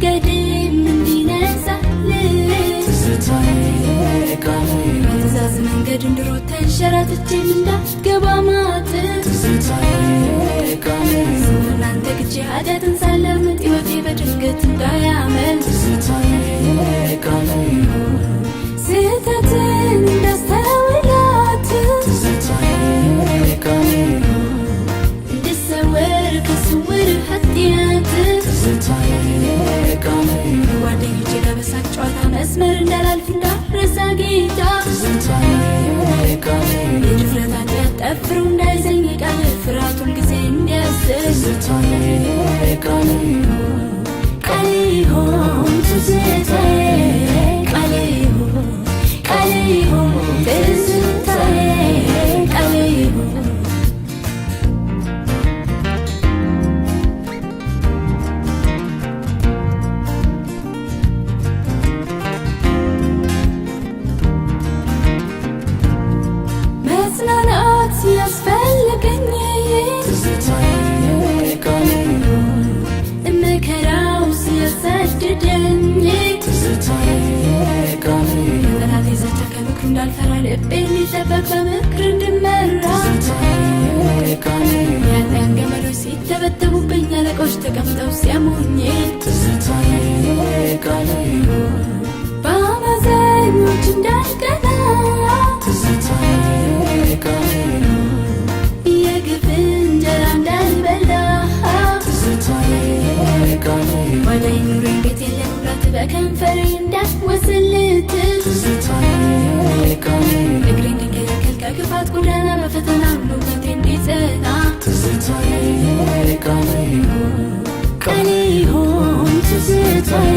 መንገዴም እንዲነጻልኝ ትዝታዬ ቃል በትእዛዝ መንገድ እንድሮጥ ተንሸራትቼም እንዳልገባ ማጥ ትዝታዬ ቃል ስንፍናን ተግቼ ኃጢአትን ሳላምጥ ሕይወቴ በድንገት እንዳያመልጥ ትዝታዬ ቃል ስህተትን እንዳስተውላት ትዝታዬ ቃል እንድሰወር ከስውር ኃጢአት ትዝታዬ ቃል ጓደኞቼ ጋር በሳቅ ጨዋታ መስመር እንዳላልፍ እንዳረሳ ጌታ ትዝታዬ ቃል የድፍረት ኃጢአት ጠፍሮ እንዳይዘኝ የቃልህ ፍርሃት ሁልጊዜ እንዲያስብ ትዝታዬ ቃል ቃል ይሁን ትዝታዬ ቃል ይሁን ቃል ይሁን ትዝታዬ ቃል ይሁን። መጽናናት ሲያስፈልገኝ ትዝታዬ ቃል መከራው ሲያሳድደኝ ትዝታዬ ቃል በጠላቴ ዛቻ ከምክሩ እንዳልፈራ ልቤ እንዲጠበቅ በምክር እንድመራ ትዝታዬ ቃል የኃጥአን ገመዶች ሲተበተቡብኝ አለቆች ተቀምጠው ሲያሙኝ ትዝታዬ ቃል በአመፀኞች እንዳልቀና ትዝታዬ ቃል የግፍ እንጀራ እንዳልበላ ትዝታዬ ቃል ባዳኝ ኑሮዬን ቤቴን ለመምራት በከንፈሬ እንዳልወስልት ትዝታዬ ቃል እግሬ እንዲከለከል ከክፋት ጎዳና በፈተና ሁሉ እምነቴ እንዲጸና ትዝታዬ ቃል ቃል ይሁን ትዝታዬ